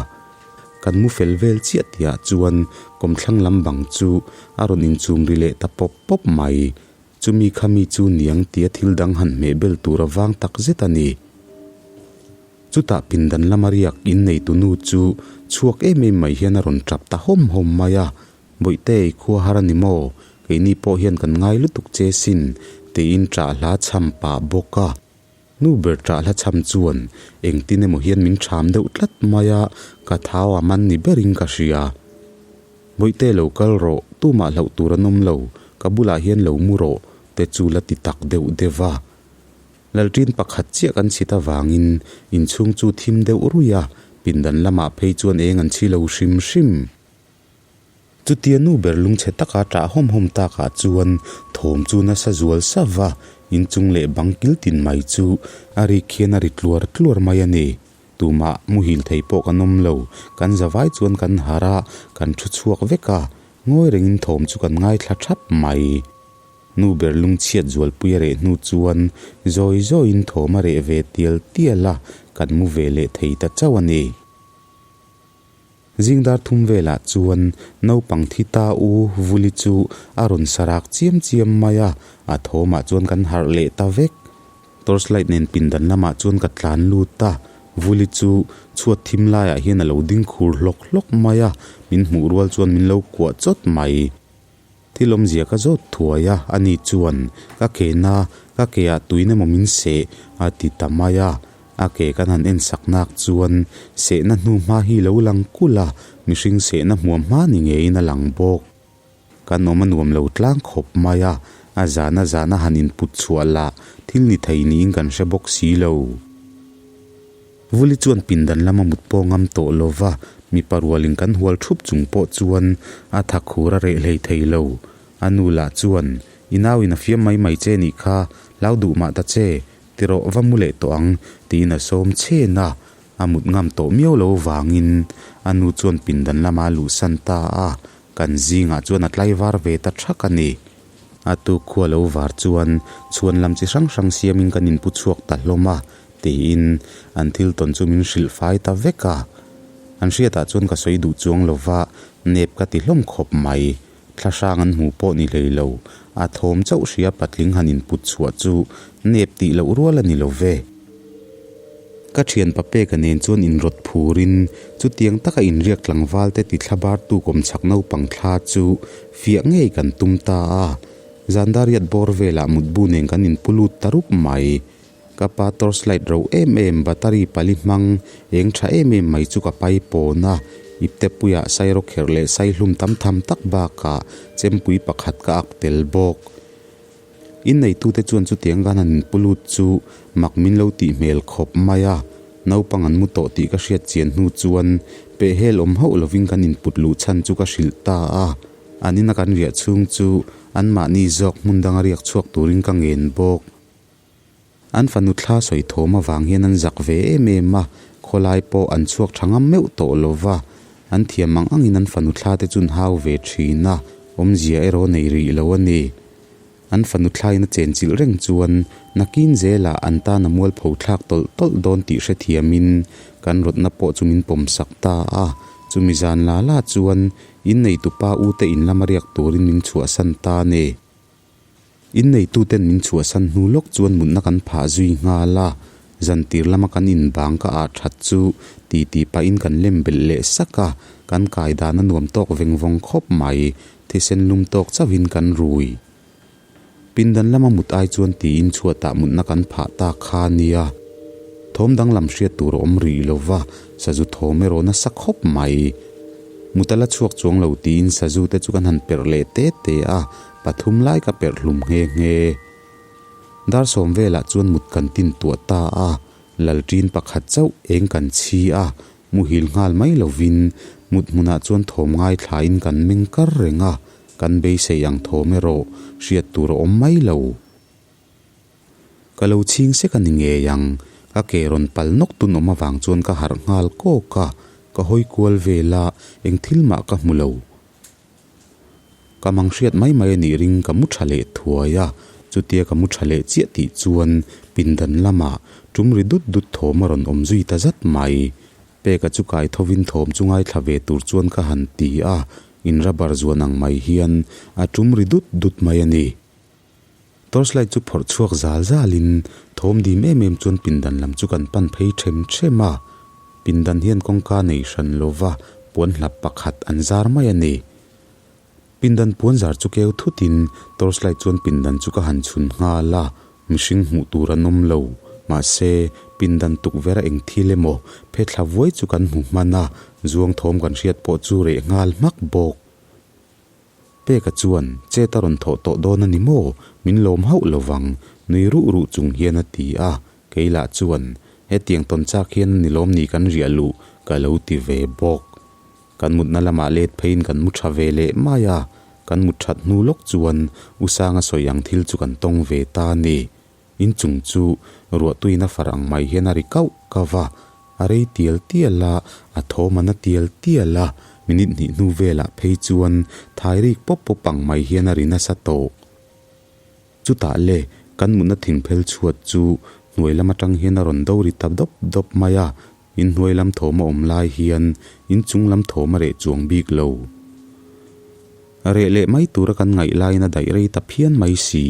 Kan mu fel vel chiah tihah chuan kawmthlang lam bang chu a rawn inchum ri leh ta pawp pawp mai. Chumi kha mi chu niang tia thil dang han hmeh bel tur a vang tak zet a ni. Chutah pindan lama riak inneitu nu chu chhuak em em mai hian a rawn tap ta hawm hawm mai a, Bawihtei, khua har a ni maw? Keini pawh hian kan ngai lutuk che sin, tiin ṭah hla chham pah bawk a. Nu ber ṭah hla chham chuan engtin emaw hian min ṭham deuh tlat mai a, ka thau a man ni berin ka hria. Bawihte lo kal rawh, tumah hlauh tur an awm lo, ka bulah hian lo mu rawh, te chu la ti tak deuh deuh va. Lalṭin pakhat chiah kan chhit avangin inchhung chu thim deuh ruih a, pindan lamah phei chuan eng an chhi lo hrim hrim. Chutia nu ber lungchhe taka ṭah hawm hawm takah chuan thawm chu nasa zual sa va, inchung leh bang kil tin mai chu a rik hian a ri tluar tluar mai a ni. Tumah muhil thei pawh kan awm lo, kan zavai chuan kan harh a, kan thu chhuak vek a, ngawi rengin thawm chu kan ngaithla thap mai. Nu ber lungchhiat zualpui a reh hnu chuan zawi zawiin thawm a reh ve tial tial a, kan mu ve leh thei ta chauh a ni. Zing dar thum velah chuan naupang thi ta u Vuli chu a rawn sarak chiam chiam mai a, a thawmah chuan kan harh leh ta vek. Torchlight nen pindan lamah chuan ka tlan lut a, Vuli chu chhuat thim laiah hian a lo ding khur hlawk hlawk mai a, min hmuh rual chuan min lo kuah chawt mai. Thil awmzia ka zawt thuai a, ani chuan, Ka ke na, ka ke ah tuin emaw min seh, a ti ta mai a. A ke kan han en sak nak chuan sehna hnu hma hi lo lang kulh a, mihring sehna hmuam hma ni ngeiin a lang bawk. Kan awm a nuam lo tlang khawp mai a, a zana zana han input chhuah lah thil ni thei niin kan hre bawk si lo. Vuli chuan pindan lama mut pawh ngam tawh lo va, mipa rualin kan hual thup chung pawh chuan a tha khur a reh hlei thei lo. A nu lah chuan, I nauin a fiam mai mai che nih kha, hlau duh mah ta che, ti rawh va mu leh tawh ang, tiin a sawm chhen a. A mut ngam tawh miau lo vangin a nu chuan pindan lama a luhsan ta a, kan zingah chuan a tlaivar ve ta thak a ni. A tuk khua lo var chuan chhuan lam chi hrang hrang siamin kan inpu chhuak ta hlawm a, tiin an thil tawn chu min hrilh fai ta vek a. An hriatah chuan ka sawi duh chuang lo va, nep ka ti hlawm khawp mai. Thla hrang an hmuh pawh ni hlei lo, a thawm chauh hria patling han input chhuah chu nep tih loh rual a ni lo ve. Ka thianpa Peka nen chuan inrawt phurin chutiang taka inriak tlangvalte tithlabartu kawmchhak naupang thla chu fiah ngei kan tum ta a. Zandariat bawr velah mutbu nen kan inpu lut ta rup mai. Ka pa torchlight ro em em, battery pali hmang eng tha em em mai chu ka pai pawn a. Iptepuiah sairawkherh leh saihlum tam tham tak bakah chempui pakhat ka ak tel bawk. Inneitute chuan chutiang kan han inpu lut chu mak min lo tih hmel khawp mai a, naupang an mu tawh tih ka hriat chian hnu chuan pehhel awm hauh lovin kan input luh chhan chu ka hrilh ta a, an ina kan riah chhung chu anmahni zawk hmun danga riak chhuak turin ka ngen bawk. An fanu thla sawi thawm avang hian an zak ve em em a, khawlai pawh an chhuak tha ngam meuh tawh lo va, an thiam ang angin an fanu thla te chu an hau ve thin a, awmzia erawh nei rih lo a ni. An fanu thlain a chenchilh reng chuan nakin zelah an tan a mualpho thlak tawlh tawlh dawn tih hrethiamin kan rawtna pawh chu min pawmsak ta a, chumi zan la la chuan inneitupa u te in lama riak turin min chhuahsan ta a ni. Inneituten min chhuahsan hnu lawk chuan mutna kan phah zui nghal a, zantir lama kan inbang ka ah that chu ti ti pahin kan lem belh leh sak a, kan kai dan a nuam tawk veng vawng khawp mai, thisen lum tawk chauhin kan rui. Pindan lama mut ai chuan tiin chhuatah mutna kan phah ta kha nia. Thawm danglam hriat tur a awm rih lo va, sazu thawm erawh nasa khawp mai. Mut a la chhuak chuang lo tiin sazu te chu kan han perh leh te te a, Pathum lai ka perh hlum nghe nghe. Dar sawm velah chuan mut kan tin tuah ta a, lalṭin pakhat chauh eng kan chhi a, muhil nghal mai lovin mut hmunah chuan thawm ngaithlain kan meng kar reng a, kan beisei ang thawm erawh hriat tur a awm mai lo. Ka lo chhing sek a ni ngei ang, ka ke rawn pal nawk tun awm avang chuan ka harh nghal kawk a, ka hawi kual vel a, eng thil mah ka hmu lo. Ka mang hriat mai mai a nih ring ka mu tha leh thuai a, chutia ka mu tha leh chiah tih chuan pindan lamah tum ri dut dut thawm a rawn awm zui ta zat mai. Peka chu kai thovin thawm chu ngaithla ve tur chuan ka han ti a, in rubber zuan ang mai hian a tum ri dut dut mai a ni. Torchlight chu phawrh chhuak zal zalin thawm dim em em chuan pindan lam chu kan pan phei them them a. Pindan hian kawngka nei hran lova puan hlap pakhat an zar mai a ni. Pindan puan zar chu keu thutin torchlight chuan pindan chu ka han chhun nghal a, mihring hmuh tur an awm lo. Mahse, pindan tukverh a eng thil emaw phe thla vuai chu kan hmu hman a, zuang thawm kan hriat pawh chu reh nghal hmak bawk. Peka chuan, Chet a rawn thawh tawh dawn a ni maw? Min lawm hauh lo vang, nui ruh ruh chung hian a ti a. Kei lah chuan, Hetiang tawn chak hian a ni lawm ni kan riah luh, ka lo ti ve bawk. Kan mutna lamah let pheiin kan mu tha ve leh mai a, kan mut that hnu lawk chuan U Sanga sawi ang thil chu kan tawng ve ta a ni. Inchung chu ruahtuin a far ang mai hian a ri kauh kauh va, a rei tial tial a, a thawm a na tial tial a, minute hnih hnu velah phei chuan thai rik pawp pawp ang mai hian a ri nasa tawh. Chutah le, kan mutna thingphel chhuat chu hnuai lam atang hian a rawn do ri ta dawp dawp mai a, inhnuai lam thawm a awm lai hian inchung lam thawm a reh chuang bik lo. Reh leh mai tura kan ngaih laiin a daih rei ta phian mai si,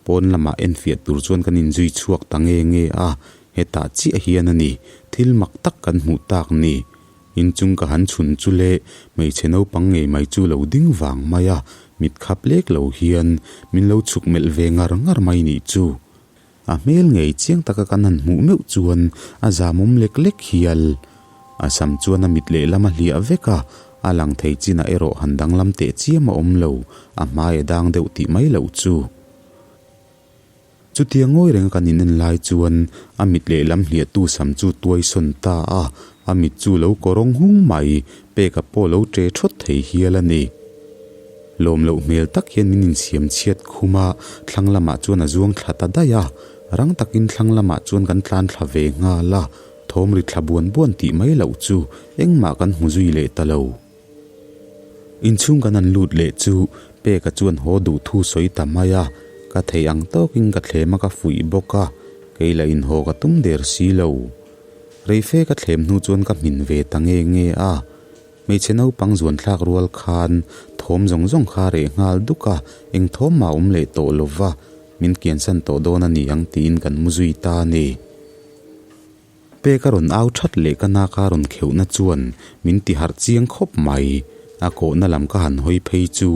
Pawn lamah enfiah tur chuan kan inzui chhuak ta nge nge a, hetah chiah hian a ni, thil mak tak kan hmuh tak ni. Inchung ka han chhun chu le, hmeichhe naupang ngei mai chu lo ding vang mai a, mit khap lek lo hian min lo chhuk melh ve ngar ngar mai nih chu. A hmel ngei chiang taka kan han hmuh meuh chuan a zamawm lek lek hial. A sam chuan a mit lehlam a hliah vek a, a lang thei chinah erawh han danglam teh chiam a awm lo, a hmai a dang deuh tih mai loh chu. Chutia ngawi renga kan inen lai chuan a mit lehlam hliahtu sam chu tuai sawn ta a, a mit chu lo kawrawng hung mai, peka pawh lo ṭe ṭhawt thei hial a ni. Lawm loh hmel tak hian min insiam chhiat khum a, thlang lamah chuan a zuang thla ta daih a, rang takin thlang lamah chuan kan tlan thla ve nghal a. Thawm ri thla buan buan tih mai loh chu engmah kan hmu zui leh ta lo. Inchhung kan han lut leh chu Peka chuan haw duh thu sawi ta mai a, ka thei ang tawkin ka thlem a ka fuih bawk a, kei lah inhaw ka tum der si lo. Reife ka thlem hnu chuan ka hmin ve ta nge nge a, hmeichhe naupang zuan thlak rual khan thawm zawng zawng kha reh nghal duk a, eng thawm mah awm leh tawh lo va, min kiansan tawh dawn a ni ang tiin kan mu zui ta a ni. Pek a rawn au that leh ka nak a rawn kheuhna chuan min ti harh chiang khawp mai. A kawhna lam ka han hawi phei chu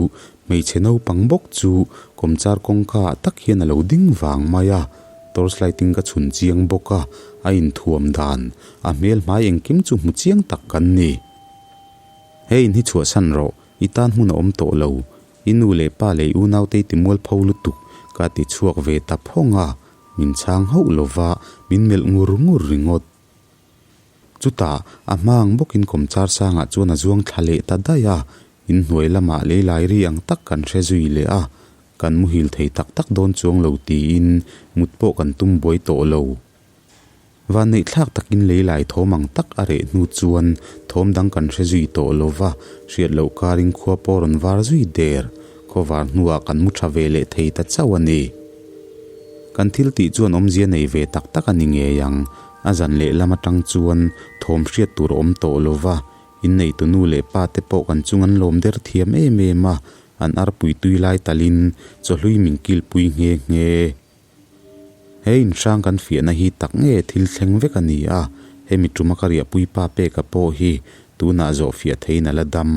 hmeichhe naupang bawk chu kawmchar kawngka ah tak hian a lo ding vang mai a, torch light in ka chhun chiang bawk a, a inthuam dan, a hmel hmai engkim chu hmu chiang tak kan ni. He in hi chhuahsan rawh, i tan hmun a awm tawh lo, i nu leh pa leh i unaute i ti mualpho lutuk ka ti chhuak ve ta phawng a, Min chhang hauh lova min melh ngur ngur ringawt. Chutah, a hma ang bawkin kawmchar sangah chuan a zuang thla leh ta daih a, inhnuai lamah lei lai ri ang tak kan hre zui leh a, kan muhil thei tak tak dawn chuang lo tiin mut pawh kan tum buai tawh lo. Vanneihthlak takin lei lai thawm ang tak a reh hnu chuan thawm dang kan hre zui tawh lo va, hriat loh karin khua pawh rawn var zui der. Khawvar hnuah kan mu tha ve leh thei ta chauh a ni. Kan thil tih chuan awmzia nei ve tak tak a ni ngei ang. A zan leh lam atang chuan thawm hriat tur a awm tawh lo va, inneitu nu leh pa te pawh kan chung an lawm der thiam em em a, an arpui tui lai talin chawhlui min kilpui nghe nghe. He inhrang kan fiahna hi tak nge thil thleng vek a ni a, hemi tuma ka riahpui pa peka pawh hi tunah zawhfiah theiin a la dam.